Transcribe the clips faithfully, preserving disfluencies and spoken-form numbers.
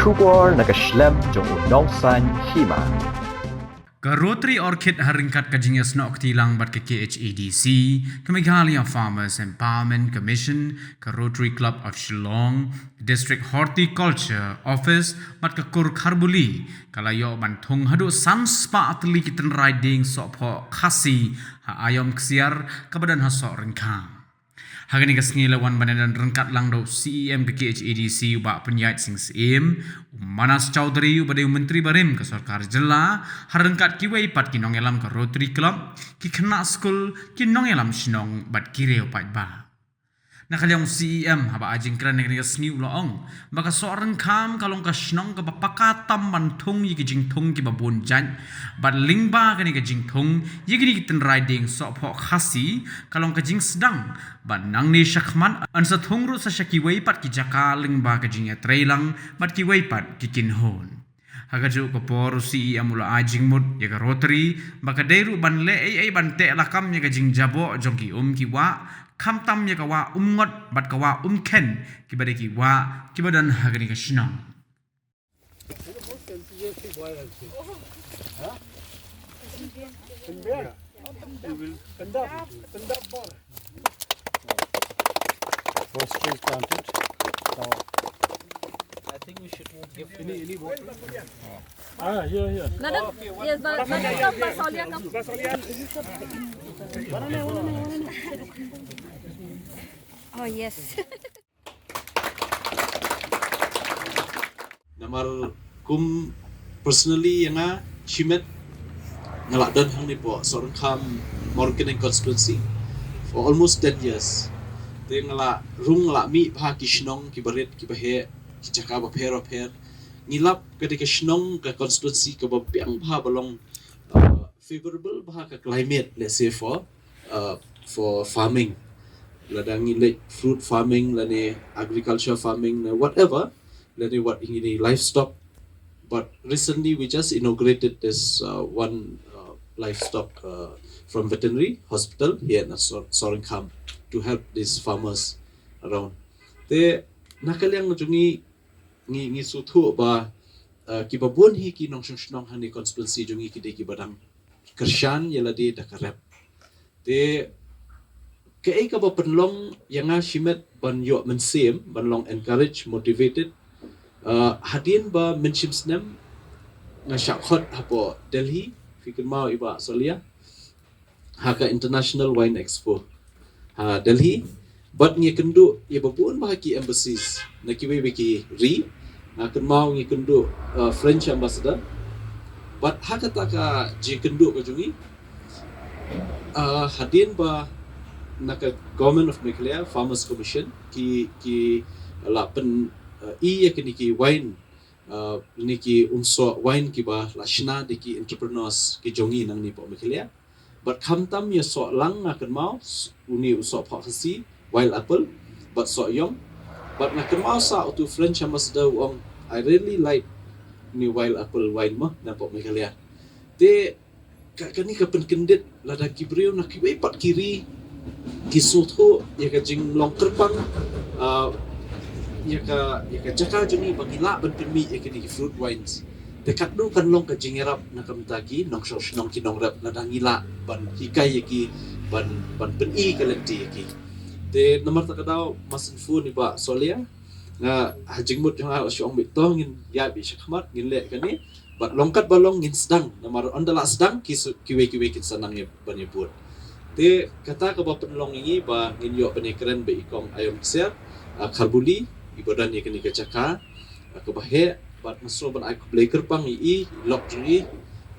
Khubor na ka shlem jong u nongsaiñ hima. Ka Rotary Orchid ha ryngkat ka jingïasnoh kti lang bad ka K H A D C, ka Meghalaya Farmers Empowerment Commission, ka Rotary Club of Shillong, District Horticulture Office bad ka Kur Kharbuli, ka la ïoh ban thung haduh san spah tylli ki tynrai dieng sohphoh Khasi ha Aïom Ksiar kaba don ha Sohryngkham. Ha kane ka sngi la wan ban ïadon ryngkat lang da u C E M ka K H A D C u Bah Pynïaid Sing Syiem, u Manas Chaudhary uba dei u Myntri barim ka Sorkar Jylla, ha ryngkat kiwei pat ki nongïalam ka Rotary Club, ki khynnah skul, ki nongïalam shnong bad ki riew paidbah. Na ka liang u C E M haba ai jingkren ha kane ka sngi u la ong ba ka Sohryngkham ka long ka shnong kaba paka tam ban thung ïa ki jingthung kiba bun jait, bad lyngba kane ka jingthung ïa kine ki tynrai dieng sohphoh Khasi ka long ka jingsdang ba nangne shakhmat yn sa thung ruh sa sha kiwei pat ki jaka lyngba ka jingïatreilang bad kiwei pat ki kynhun. Ha kajuh ka por u C E M u la ai jingmut ïa ka Rotary ba ka dei ruh ban leh ei ei ban teh lakam ïa ka jingjaboh jong ki um ki wah, khamtam ïa ka wah Umngot bad ka wah Umkhen, kiba dei ki wah kiba don ha kane ka shnong. First tree is planted. Now, I think we should move differently. Ah, here, here. Madam, yes, but, but come, Basolia, come. Oh, yes. Namar kum personally ïa nga shimet nga la don hangne hapoh Sohryngkham Mawryngkneng constituency for almost ten years. Te nga la rung, nga la mih bha ki shnong kiba rit kiba heh, ki jaka bapher bapher. Ngi lap ka dei ka shnong, ka constituency kaba biang bha, ba long, uh, favorable bha ka climate, let's say, for, uh, for farming. Lada ngi leh fruit farming lane agriculture farming ne whatever, lane wat ngi ni livestock. But recently we just inaugurated this, uh, one, uh, livestock, uh, from veterinary hospital here in Sor-, Sohryngkham to help these farmers around. Te na ka liang jong ngi, ngi, ngi sngewthuh ba, uh, kiba bun hi ki nongshong shnong ha kane constituency jong ngi ki dei kiba dang kyrshan ïa lade da ka rep. Te kaei kaba pynlong ïa nga shimet ban ïoh mynsiem, ban long encourage, motivated, uh, hadien ba mynshem snem nga shah khot hapoh Delhi, phi kynmaw i Bah Solia, ha ka International Wine Expo ha Delhi. Bad ngi kynduh ïa ba bun bha ki embassies na kiwei kiwei ki ri. Nga kynmaw ngi kynduh, uh, French ambassador. Bad ha kata ka jingkynduh ka jong ngi, uh, hadien ba na ka Government of Meghalaya Farmers Commission ki, ki la pyn, uh, i ïa kine ki wine, uh, ne ki umsoh wine kiba la shna da ki entrepreneurs ki jong ngi nangne hapoh Meghalaya. Bad khamtam ïa soh lang, nga kynmaw s-, une u sohphoh Khasi, wild apple, bad soh ïong. Bad nga kynmaw sa utu French ambassador u ong, "I really like une wild apple wine mo na hapoh Meghalaya." Te ka, kane ka pynkyndit lada ki briew na kiwei pat ki ri ki sngewthuh ïa ka jinglong kyrpang, ah, ïa ka, ïa ka jaka jong ngi ba ngi lah ban pynmih ïa kine ki fruit wines. Te katno kan long ka jingïarap na ka bynta ki nongshong shnong ki nongrep lada ngi lah ban hikai ïa ki, ban, ban pyni ka lynti ïa ki. Te namar kata ka daw, mar shen phone i Bah Solia, nga ha jingmut jong nga la shu ong, "Beit to ngin ïaid beit shakhmat, ngin leh kane." Bad long katba long ngin sdang, namar ynda la sdang ki su-, kiwei kiwei kin sa nang ïa ban ïa bud. Te kata kaba pynlong ïa ngi ba ngin ïoh ban ïakren bad i Kong Aïom Ksiar, ah, Kharbuli, iba don ïa kane ka jaka, ah, kaba heh, bad nga sngew ban ai khublei kyrpang ïa i, i lok jong i,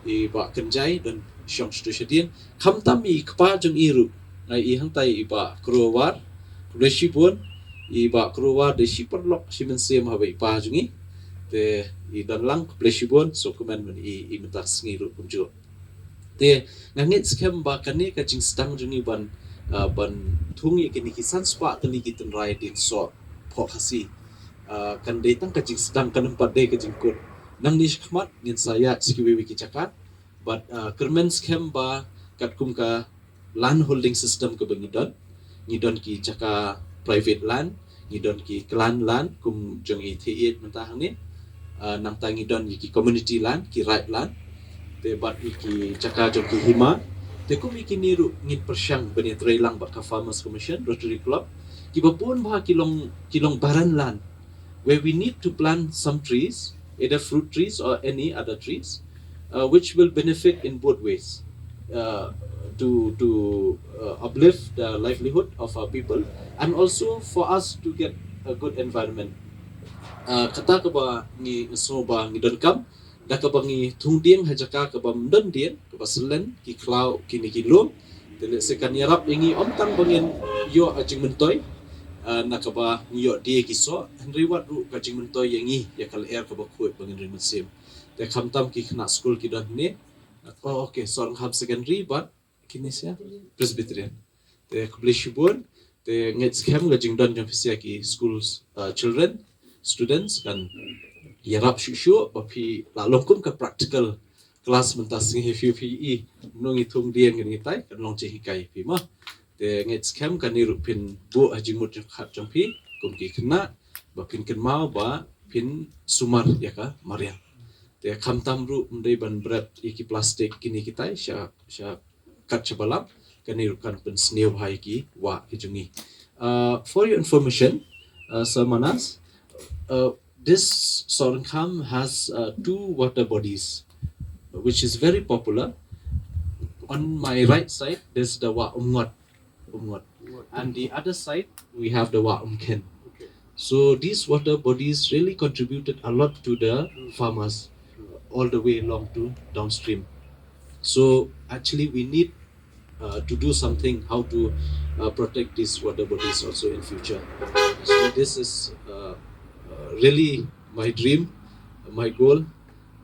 i Bah Kynjai, don shong shatei shadien, khamtam i kpa jong i ruh, nga ïohi hangtai i Bah Kruwar, khublei shibun, i Bah Kruwar dei shi paralok shi mynsiem haba i pa jong i. Te i don lang, khublei shibun, sngewkmen ban i, i mynta ka sngi ruh kumjuh. Te nga ngeit skhem ba kane ka jingsdang jong i ban, ah, ban thung ïa kine ki san spah tylli ki tynrai dieng sohphoh Khasi, ah, kan dei tang ka jingsdang, kan ym pat dei ka jingkut. Nangne shakhmat ngin sa ïaid sha kiwei kiwei ki jaka. Bad, ah, kyrmen skhem ba katkum ka land holding system kaba ngi don, ngi don ki jaka private land, ngi don ki clan land kum jong i Theiieit mynta hangne. Uh, nangta ngi don ïa ki community land, ki right land, te bad ïa ki jaka jong ki hima. Te kum ïa kine ruh ngin pyrshang ban ïatreilang bad ka Farmers Commission, Rotary Club, kiba bun bha ki long, ki long barren land where we need to plant some trees, either fruit trees or any other trees, uh, which will benefit in both ways, uh, to, to uh, uplift the livelihood of our people and also for us to get a good environment. Uh, kata kaba ngi sngew ba ngi donkam, da kaba ngi thung dieng ha jaka kaba ym don dieng, kaba selen, ki khlaw, kine ki lum. Te lehse kan ïarap ïa ngi ym tang ba ngin ïoh, uh, jingmyntoi, uh, na kaba ngi ïoh die ki soh, hynrei wat ruh ka jingmyntoi ïa ngi ïa ka lyer kaba khuid ba ngin ring mynsiem. Te khamtam ki khynnah skul ki don hangne. Oh, okay, Sohryngkham Secondary bad kine sha Presbyterian. Te khublei shibun. Te ngeit skhem ka jingdon jong phi sha ki schools, uh, children, students kan ïarap shuh shuh ba phi la long kum ka practical class mynta sngi, phi, phi i nong i thung dieng ngi tai kan long jinghikai phi ma. Te ngeit skhem kane ruh phin buh ha jingmut jingpyrkhat jong phi kum ki khynnah ba phin kynmaw ba phin sumar ïa ka mariang. Te khamtam ruh ym dei ban bret ïa ki plastik kine ki tai sha, sha kat sha balang, kane ruh kan pynsniew bha ïa ki wah ki jong ngi. Uh, for your information, uh, Sir Manas, uh, this Sohryngkham has, uh, two water bodies, which is very popular. On my right side, there's the Wah Umngot, Umngot. And the other side, we have the Wah Umkhen. So these water bodies really contributed a lot to the farmers, uh, all the way along to downstream. So actually, we need, uh, to do something how to, uh, protect these water bodies also in future. So this is, uh, uh, really my dream, my goal,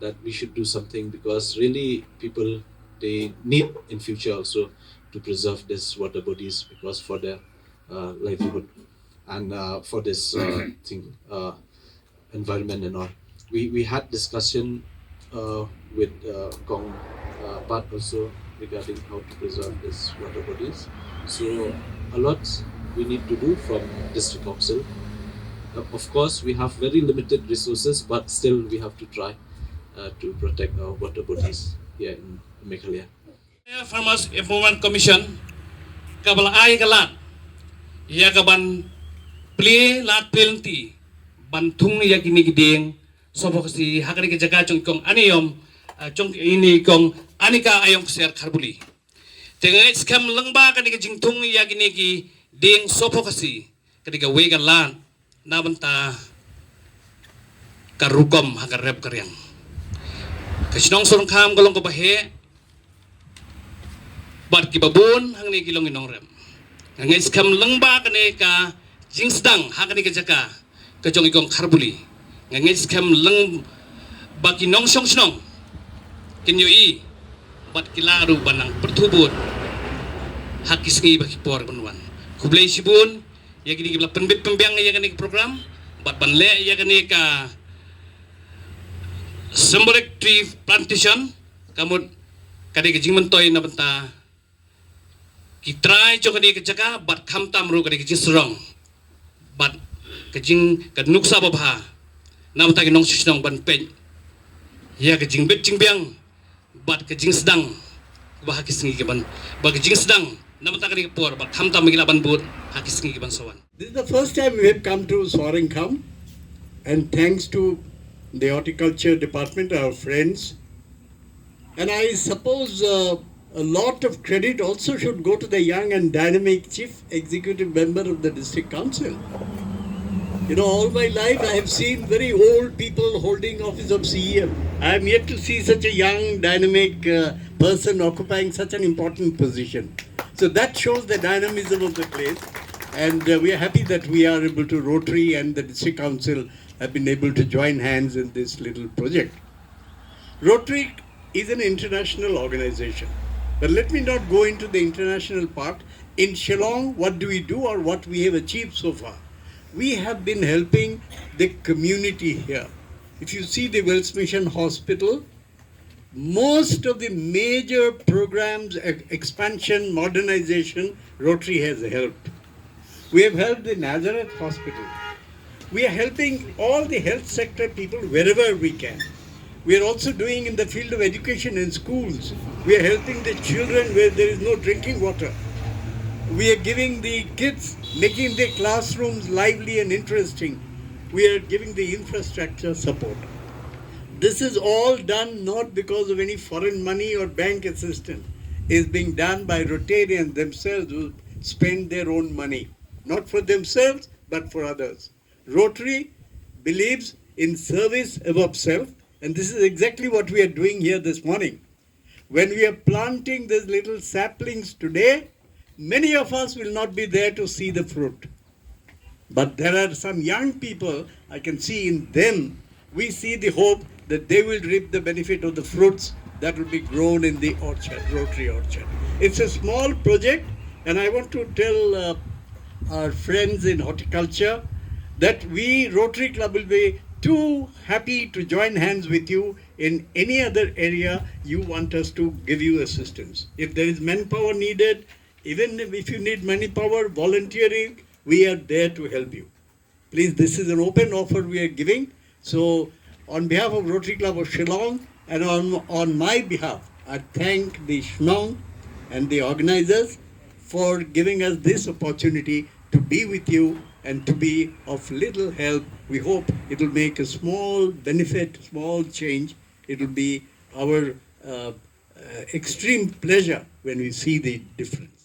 that we should do something because really people, they need in future also to preserve these water bodies because for their, uh, livelihood and, uh, for this, uh, thing, uh, environment and all. We, we had discussion, uh, with, uh, Kong, uh, Bat also regarding how to preserve these water bodies. So a lot we need to do from district council. Uh, of course, we have very limited resources, but still we have to try, uh, to protect our water bodies here in Meghalaya. Farmers Improvement Commission kaba la ai ka lad ïa ka ban plie lad plie lynti ban thung ïa kine ki dieng sohphoh khasi ha kane ka jaka jong i kong Aniom, ah, jong ine i kong Anika Ayong Ksiar Kharbuli. Te nga ngeit skhem lyngba kane ka jingthung ïa kine ki dieng sohphoh khasi ka dei kawei ka lad na bynta ka rukom ha ka rep ka riang. Ka shnong Sohryngkham ka long kaba heh bad kiba bun hangne ki long ki nongrep. Nga ngeit skhem lyngba kane ka jingsdang ha kane ka jaka ka jong i kong Kharbuli, nga ngeit skhem lyngba ki nongshong shnong kin ïohi bad ki lah ruh ban nang pyrthuh bud ha ki sngi bad ki por ban wan. Khublei shibun ïa kine kiba la pynbit pynbiang ïa kane ka program bad ban leh ïa kane ka symbolic tree plantation. Ka mut ka dei ka jingmyntoi na bynta ki trai jong kane ka jaka bad khamtam ruh ka dei ka jingsarong bad ka jing, ka nuksa babha na bynta ki nongshong shnong ban peit ïa ka jingbit jingbiang bad ka jingsdang ba ha ki sngi ki ban, bad ka jingsdang na bynta kane ka por bad khamtam ba ki lah ban bud ha ki sngi ki ban sa wan. This is the first time we have come to Sohryngkham, and thanks to the horticulture department, our friends, and I suppose, uh, a lot of credit also should go to the young and dynamic chief executive member of the district council. You know, all my life I have seen very old people holding office of C E M. I am yet to see such a young, dynamic, uh, person occupying such an important position. So that shows the dynamism of the place. And, uh, we are happy that we are able to, Rotary and the district council have been able to join hands in this little project. Rotary is an international organization. But let me not go into the international part. In Shillong, what do we do or what we have achieved so far? We have been helping the community here. If you see the Wells Mission Hospital, most of the major programs, e-, expansion, modernization, Rotary has helped. We have helped the Nazareth Hospital. We are helping all the health sector people wherever we can. We are also doing in the field of education in schools. We are helping the children where there is no drinking water. We are giving the kids, making the classrooms lively and interesting. We are giving the infrastructure support. This is all done not because of any foreign money or bank assistance. It's being done by Rotarians themselves who spend their own money, not for themselves, but for others. Rotary believes in service above self, and this is exactly what we are doing here this morning. When we are planting these little saplings today, many of us will not be there to see the fruit. But there are some young people, I can see in them, we see the hope that they will reap the benefit of the fruits that will be grown in the orchard, Rotary Orchard. It's a small project, and I want to tell uh, our friends in horticulture that we, Rotary Club, will be too happy to join hands with you in any other area you want us to give you assistance. If there is manpower needed, even if you need manpower, volunteering, we are there to help you. Please, this is an open offer we are giving. So, on behalf of Rotary Club of Shillong and on, on my behalf, I thank the Shnong and the organizers for giving us this opportunity to be with you and to be of little help. We hope it will make a small benefit, small change. It will be our uh, uh, extreme pleasure when we see the difference.